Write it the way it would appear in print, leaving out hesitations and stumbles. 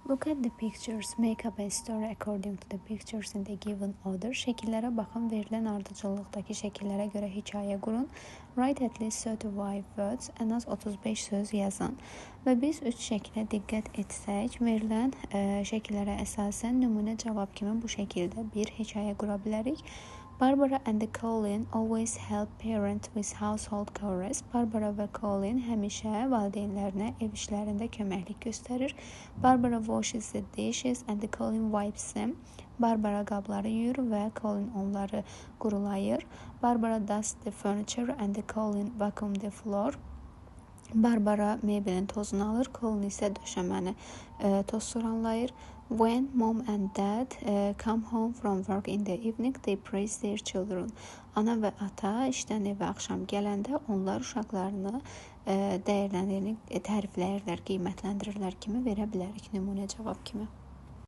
Look at the pictures, make up a story according to the pictures in the given order. Şəkillərə baxın, verilən ardıcıllıqdakı şəkillərə görə hekayə qurun. Write at least 35 words, ən az 35 söz yazın. Və biz 3 şəklə diqqət etsək, verilən şəkillərə əsasən nümunə cavab kimi bu şəkildə bir hekayə qura bilərik. Barbara and Colin always help parents with household chores. Barbara və Colin həmişə valideynlərinə ev işlərində köməklik göstərir. Barbara washes the dishes and Colin wipes them. Barbara qabları yuyur və Colin onları qurulayır. Barbara dusts the furniture and Colin vacuum the floor. Barbara mebelin tozunu alır, Colin isə döşəməni toz soranlayır. When mom and dad come home from work in the evening, they praise their children. Ana və ata işdən evə axşam gələndə onlar uşaqlarını dəyərləndirini tərifləyirlər, qiymətləndirirlər kimi verə bilərik nümunə cavab kimi.